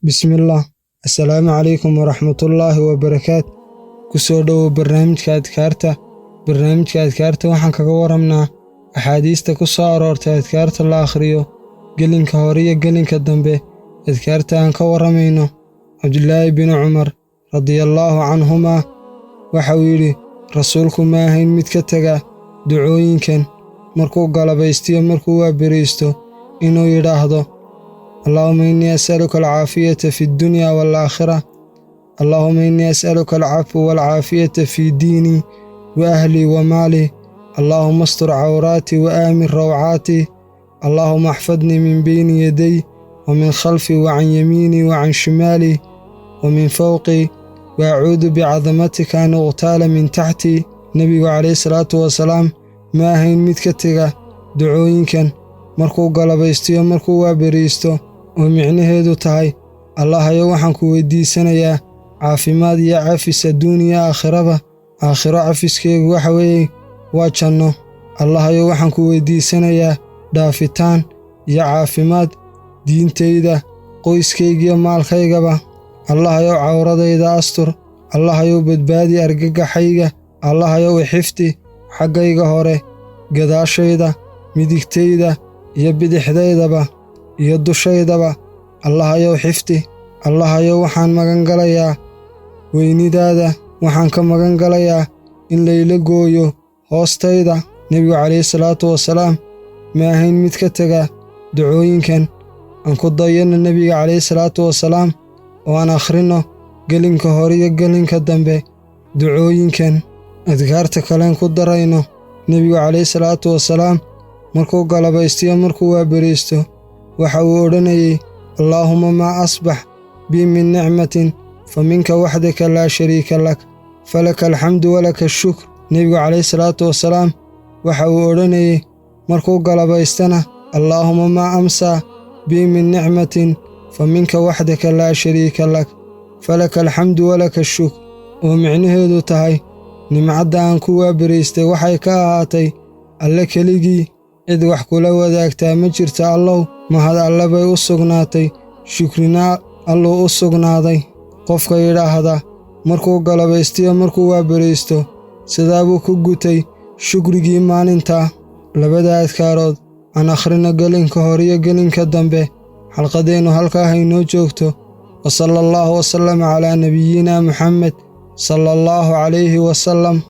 Bismillaah. Assalaamu calaykum waraxmatullaahi wabarakaat. Ku soo dhowow barnaamijka adkaarta. Barnaamijka adkaarta waxaan kaga waramnaa axaadiista ku soo aroortay adkaarta la akhriyo gelinka hore iyo gelinka dambe. Adkaarta aan ka warramayno, Cabdulaahi bin Cumar radiyallaahu canhumaa waxa uu yidhi: Rasuulku ma ahayn mid ka tega ducooyinkan markuu galabaystiyo markuu waaberiisto, inuu yidhaahdo: "Allaahuma innii as'aluka alcaafiyata fi ddunya waalaakhira. Allaahuma innii as'aluka alcafwa waalcaafiyata fii diinii wa ahlii wa maalii. Allaahuma astur cawraatii wa aamin rawcaatii. Allaahuma axfadnii min bayni yaday wa min khalfii wa can yamiinii wa can shimaalii wa min fawqii, wa acuudu bicadamatika an uqtaala min taxtii." Nebigu calayhi salaatu wasalaam ma ahayn mid ka tega ducooyinkan markuu galabaystiyo markuu waaberiisto, oo micnaheedu tahay: Allahayo, waxaan ku weydiisanayaa caafimaad iyo cafis adduun iyo aakhiraba. Aakhiro cafiskeegu waxa weeye waa janno. Allahayo, waxaan ku weydiisanayaa dhaafitaan iyo caafimaad diintayda, qoyskaygiyo maalkaygaba. Allahayow, cawradayda astur. Allahayow, badbaadi argagaxayga. Allahayow, ixifti xaggayga hore, gadaashayda, midigtayda iyo bidixdaydaba iyo dushaydaba. Allahayow, xifti. Allahayow, waxaan magan galayaa weynidaada, waxaan ka magan galayaa in layla gooyo hoostayda. Nebigu calayhi salaatu wasalaam ma ahayn mid ka tega ducooyinkan. Aan ku dayanno nebiga calayhi salaatu wasalaam oo aan akhrinno gelinka hore iyo gelinka dambe ducooyinkan. Adkaarta kaleen ku darayno, nebigu calayhi salaatu wasalaam markuu galabaystiyo markuu waaberiisto waxa uu odhanayey: "Allaahuma maa asbax bii min nicmatin fa minka waxdaka laa shariika lak, falaka alxamdu walaka ashukr." Nebigu calayhi salaatu wasalaam waxa uu odhanayey markuu galabaystana: "Allaahuma maa amsaa bii min nicmatin fa minka waxdaka laa shariika lak, falaka alxamdu walaka ashukr," oo micnaheedu tahay: nimcadda aan ku waaberiistay waxay ka ahaatay Alle keligii, cid wax kula wadaagtaa ma jirta. Allow, mahad Alle bay u sugnaatay, shukrina Alluu u sugnaaday. Qofka yidhaahda markuu galabaystiyo markuu waaberiisto sidaa buu ku gutay shukrigii maalintaa. Labada adkaarood aan akhrino gelinka hore iyo gelinka dambe. Xalqadeennu halkaa haynoo joogto. Wa sala Allaahu wasalama calaa nabiyina Muxamed sala Allaahu calayhi wasalam.